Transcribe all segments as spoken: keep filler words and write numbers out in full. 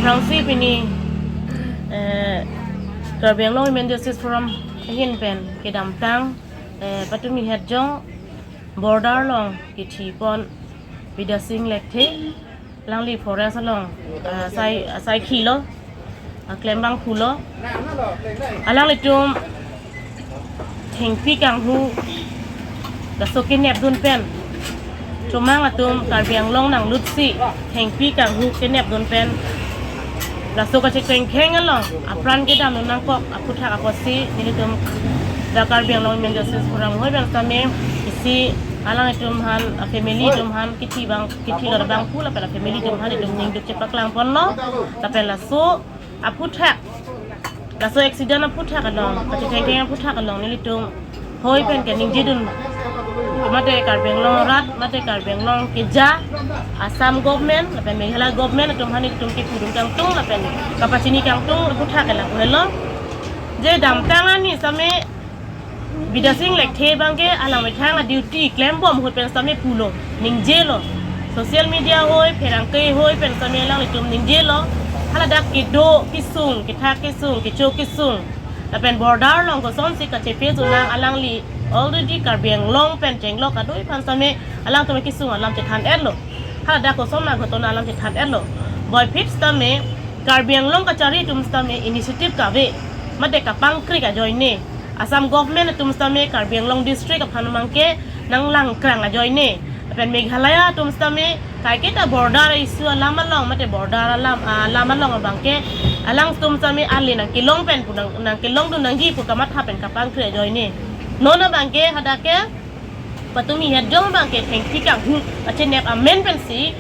Rongsi pini, eh, Karbi Anglong Women Justice Forum ahin pen kedamtang, eh, patumi het jong border along kithi pon Bidya Sing Lekthe, alangli forest along, eh, sai, sai khilo, ah, klembang phulo. Alanglitum thengpi kanghu laso kenep dun pen, chomang atum Karbi Anglong nanglutsi thengpi kanghu kenep dun pen, laso kachekengkheng along apran kedam nangkok aphuthak apotsi nelitum dak Karbi Anglong Women Justice Forum hoi bang sitame isi alanglitum aphan, ah, family atum aphan kithi bang, kithi lo bang pu lapen family atum aphan itum ningduk chepaklang ponlo. Lapen laso aphuthak, laso accident aphuthak along, kachekengkheng aphuthak along nelitum hoi pen keningje dun, mate Karbi Anglong arat, mate Karbi Anglong keja, Assam government lapen Meghalaya government atum aphan itum kipudun kangtung lapen kapachini kangtung aphuthak ke lapu helo. Je damtang arni sitame Bidya Sing Lekthe bang ke alang methang a-duty klembom ahut pen sitame pulo, ningjelo. Social media hoi, pherangke hoi pen sitame alanglitum ningjelo. Haladak kedo kesung, kethak kesung, kecho kesung, lapen border along kosonsi kachepe junang, alangli already Karbi Anglong pen chenglok kadoi aphan sitame alangtum kesung alam chethan etlo. Haladak koson a-ghotona alam chethan etlo. Puvoiphit sitame Karbi Anglong kachari atum sitame initiative kave, mate kapangkrik ajoine, Assam government atum sitame Karbi Anglong district aphan bang ke nanglangkrang ajoine. Lapen Meghalaya atum sitame kaiketa border issue alam along, mate border alam, ah, alam along abang ke alangtum sitame ale nangkelong pen pu nang, nangkelong dun nangji pu kamatha pen kapangkrik ajoine. Non abang ke hadak ke patumi het jong bang ke thengpi kanghu kachenep amen pensi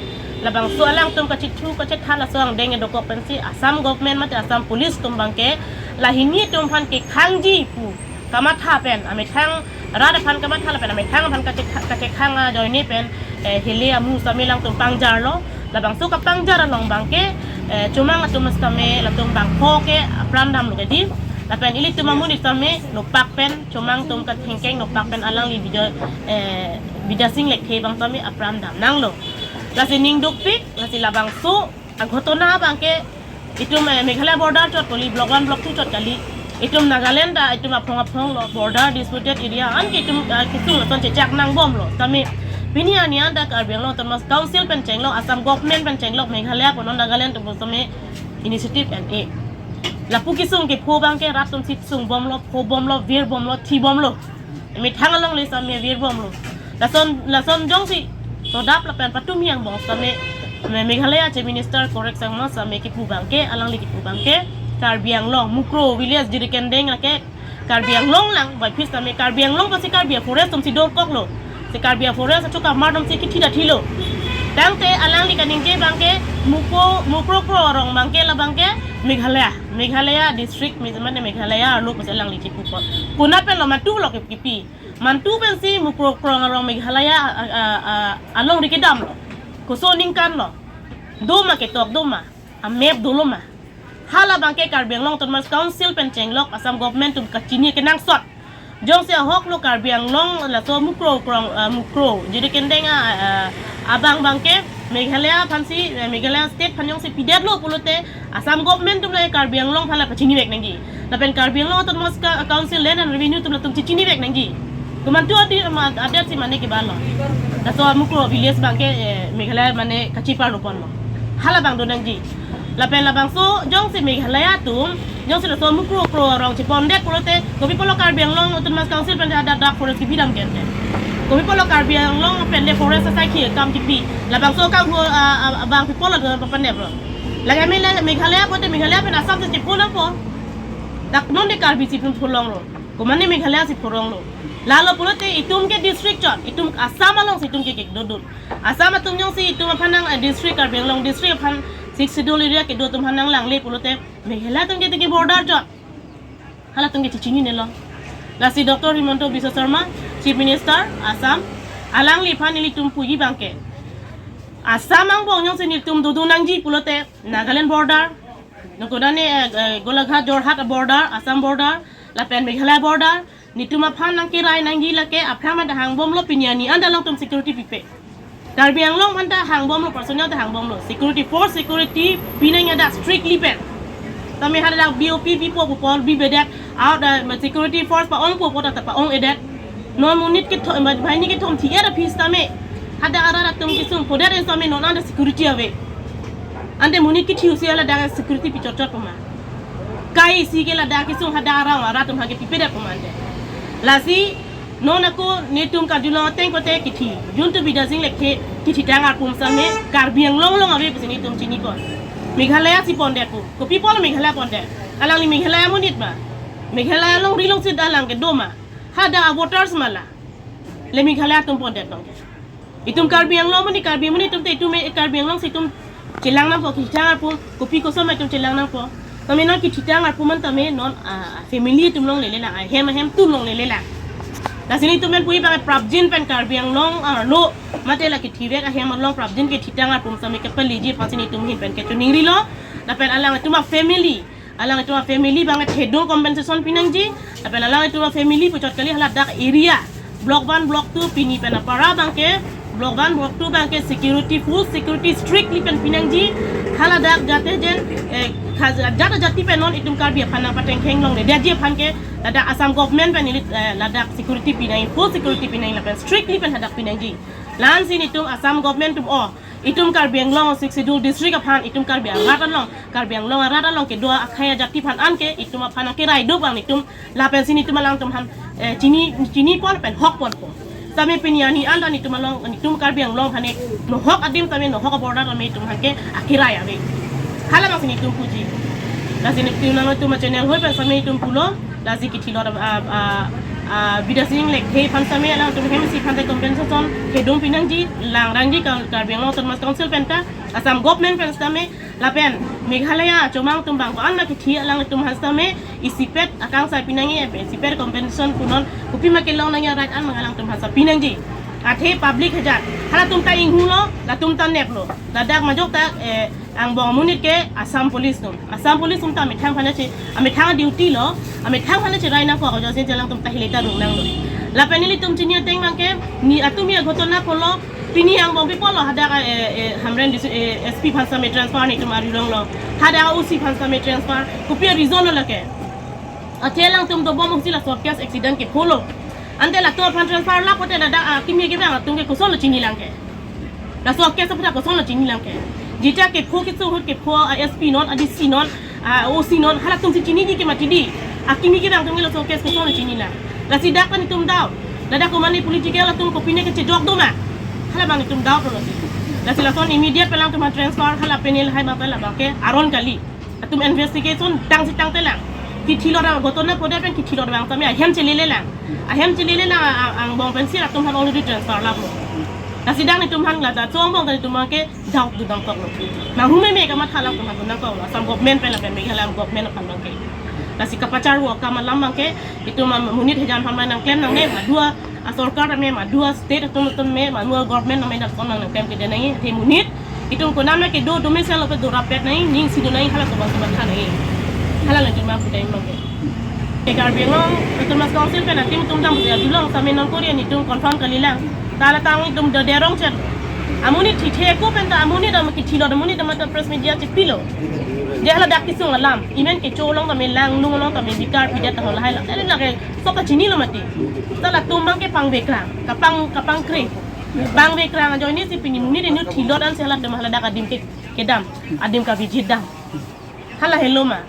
labangso alangtum kachethu kachethan laso angdeng dokok pensi Assam government mate Assam police atum bang ke lahini atum aphan kekhangji pu kamatha pen, amethang rat aphan kamatha lapen amethang aphan kache-, kachekhang ajoine pen, eh, hele amu sitame alangtum pangjarlo. Labangso kapangjar along bang ke, eh, chomang atum sitame latum bangpho ke apran damlo kedi. Lapen ilitum amonit sitame nopak pen, chomang atum kachekengkheng nopak pen alangli Bidya, eh, Bidya Sing Lekthe bang sitame apran dam nanglo. Lasi ningdukpik, lasi labangso a-ghotona bang ke itum, eh, Meghalaya border chot kali, block one, block two chot kali. Itum Nagaland ta itum aphong aphong lo, border disputed area an ke itum, eh, kesung lason chechak nangbomlo. Sitame pini arni an ta Karbi Anglong Autonomous Council pen chenglok, Assam government pen chenglok, Meghalaya punon Nagaland atum sitame initiative en-e. Lapu kesung kepho bang ke rat atum si sungbomlo, phobomlo, virbomlo, thibomlo. Methang alongle sitame virbomlo. Lason, lason jongsi todap lapen patumi angbong sitame, Me-, Meghalaya Chief Minister Conrad Sangma sitame kipu bang ke, alangli kipu bang ke, Karbi Anglong, Mukroh village Jirikindeng lake Karbi Anglong lang, puvoiphit sitame Karbi Anglong pusi Karbi forest atum si dorkoklo. Si Karbi forest achu kamar atum si kithi ta thilo. Tangte alangli kaningje bang ke Mukroh, Mukroh Kroh arong bang ke la bang ke Meghalaya, Meghalaya district, Meg-, mane Meghalaya arlo pusi alangli kipu ko. Konat pen lo, mantu lo ke kipi. Mantu pensi Mukroh Kroh arong Meghalaya, a, a, a, alongri kedamlo. Koson aningkan lo. Doma ketok doma. A-map dolo ma. Hala bang ke Karbi Anglong Autonomous Council pen chenglok Assam government atum kachini kenangsot. Jongsi ahok lo Karbi Anglong laso Mukroh Kroh, ah, Mukroh Jirikindeng, ah, ah, abang bang ke Meghalaya aphan si, eh, Meghalaya state aphan jongsi pidetlo pulote Assam government atum la Karbi Anglong aphan la pachinivek nangji. Lapen Karbi Anglong Autonomous Ca-, Council Land and Revenue atum latum chechinivek nangji. Komantu adi, ma-, adet si mane kebalo. Laso Mukroh village bang ke, eh, Meghalaya mane kachiparlo ponlo. Hala bang do nangji. Lapen labangso jongsi Meghalaya atum, jongsi laso Mukroh Kroh arong chepondet pulote, kopi pulo Karbi Anglong Autonomous Council pen hadak dak forest kipi dam kente. Kopi pulo Karbi Anglong pen le forest asai khi kam kipi. Labangso kanghu, ah, ah, abang pi pulo do papanep lo. Lagi ami le Meghalaya pulote Meghalaya pen Assam si chepho nangpo. Dak non de Karbi si pun pulong lo. Komane Meghalaya si phurong lo. Lalo pulote itum ke district chot, itum Assam along si itum ke kekdodun. Assam atum jongsi itum aphan nang, eh, district Karbi Anglong district aphan Sixth Schedule area kedo atum aphan nanglangle pulote Meghalaya atum ke tiki border chot. Halatum ke chechinine lo. Lasi Doctor Himanta Biswa Sarma, Chief Minister Assam, alangliphan nelitum puji bang ke, Assam angbong jongsi nelitum dodun nangji pulote Nagaland border, nokdane, eh, eh, Golaghat, Jorhat border, Assam border, lapen Meghalaya border, netum aphan nangkirai nangji lake aphrang ma dahang bomlo, pini arni an ta alangtum security pipe. Karbi Anglong aphan ta hangbomlo, personal ta hangbomlo. Security force security pinangji hadak strictly pen. Tame hadak B O P pipo pupo, bibedet out, uh, security force pa-ongpo pu ta pa-ong-edet. Non monit kethom, ba-, banghini kethom thi-et aphi sitame, hadak arat atum kesung podet sitame non anta security ave. Ante monit kethiusi ladak security pichotchot puma. Kai isi ke ladak kesung hadak arong arat atum aphan ke pipedet puma ante. Lasi non ako netum karjulong ateng kote kithi. Juntu Bidya Sing Lekthe kithitang arpum sitame Karbi Anglong along ave pusi netum chinipon. Meghalaya si pondet pu. Kopi apotlo Meghalaya pondet? Alangli Meghalaya monit ma? Meghalaya alongri alongsi alang kedo ma? Hadak avoters ma la? Le Meghalaya atum pondet nong. Itum Karbi Anglong monit, Karbi monit atum te itum, eh, Karbi Anglong si itum chelang nangpo kithitang arpum, kopi koson ma itum chelang nangpo. Tame non kithitang arpum an tame non, ah, family atum longle-le lang, ahem ahem atum longle-le lang. Lasi netum pen puji abang prapjin pen Karbi Anglong arlo mate la kithivek ahem along prapjin kithitang arpum sitame kepaleji aphansi netum ahin pen kechoningrilo. Lapen alanglitum a-family, alanglitum a-family abang thedung compensation pinangji. Lapen alanglitum a-family puchot kali, haladak area block one, block two, pini pen apara abang ke, block one, block two abang ke security, full security strictly pen pinangji. Haladak jate jen, eh, khas-, jat ajati pen non itum Karbi aphan nangpatengkheng longledetji aphan ke, ladak Assam government pen neli, eh, ladak security pinangji, full security pinangji lapen strictly pen hadak pinangji. La-ansi netum Assam government atum, oh, itum Karbi Anglong Sixth Schedule district aphan, itum Karbi arat along, Karbi Anglong arat along kedo akhei ajati aphan anke itum aphan akerai do abang netum, lapensi netum alangtum aphan, eh, chini, chinipon pen hokponpo. Tame pini arni anta netum along, netum Karbi Anglong aphan ke nohok adim tame nohok a-border tame itum aphan ke akerai ave. Hala abangsi netum puji. Lasi netum nangtum a-channel ahoi pen sitame itum pulo. Lasi kithilot, ah, ah, ah, Bidya Sing Lekthe aphan sitame alangtum hem isi aphan te compensation thedung pinangji, langrangji Kar-, Karbi Anglong Autonomous Council pen ta, Assam government pen sitame, lapen Meghalaya achomang atum abang ko-an ma kithi alangtum aphan sitame isipet akangsai pinangji, eh, isipet compensation punon, kopi ma kelong nangji a-right an abang alangtum aphan sitame pinangji. Athe public hajat, halatum ta inghulo, latum ta neplo. Ladak majok ta, eh, angbong amonit ke Assam Police atum. Assam Police atum ta amethang aphan che, amethang duty lo, amethang aphan cherai nangkok, ajo si alangtum ta hile ta rung nanglo. Lapen nelitum chini ateng abang ke, ne atum ya ghotona pulo, pini angbong pi pulo, hadak, eh, eh, Hamren dis-, eh, S P aphan sitame transfer netum arirong lo. Hadak O C aphan sitame transfer, kopi a-reason lo lake? Athe alangtum dobom ahusi laso case accident kepho lo. Ante latum aphan transfer la pote ladak, ah, akimi kevang atum ke kosonlo chinilang ke? Laso case aphuthak kosonlo chinilang ke? Jita kepho keso ahut kepho, ah, S P non, ah, D C non, ah, O C non, halatum si chiniji ke mati di. Akimi kevang atum ke laso case kosonlo chinilang? Lasi dak pen itum doubt. Ladak komane political atum kopine kechejok do ma? Hala abang itum doubt lo lasi. Lasi lason immediate pen alangtum aphan transfer, hala penil hai abang pen labang ke aron kali. Atum investigation tangsi tangtelang. Kithilot abang, ghotona podet pen kithilot abang tame ahem chelelelang. Ahem chelelelang a-, a-, angbong pensi latum aphan already transfer laplo. Lasi dak netum aphan ladak chongbong ta netum abang ke doubt dun nangkoklo. Nang hume me kamatha alangtum aphan dun nangkoklo. Assam government pen lapen Meghalaya government aphan abang ke. Lasi kapacharvo akam alam abang ke, itum amonit hejam aphan abang nangklem nangne, madua asorkar tame, madua state atum atum me, madua government tame dak kon nangklem kede nangji, athe monit itum konam ke do, do mesen lope do rapet nangji, ning si do nangji, hala sobat sobat khan nangji. Hala lagi ma pudai mangke. Ke Karbi Anglong Autonomous Council pen a-team atum dam ya dulong sitame non Korea netum confirm kalilang. Ta la tang itum do derong chen. Amonit thithe ko pen ta amonit dam kithilot amonit dam ta press media chepilo. Dia hala dak kesung alam. Imen kecho along tame, langlung along tame, bikar pidet ta hola hai la. Ele lake sok ta chinilo mati. Ta latum abang ke pangveklang, kapang, kapangkre. Pangveklang ajoine si pini monit inut thilot ansi halatum haladak adim ke, kedam, adim kavijit dam. Hala helo ma?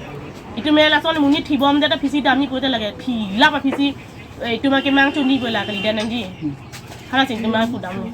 Itum me lason monit thibomdet aphisi damji pute lake, thilap aphisi, eh, itum abang ke mang chunji bola kalidet nangji. Hala si itum abang pudamlo.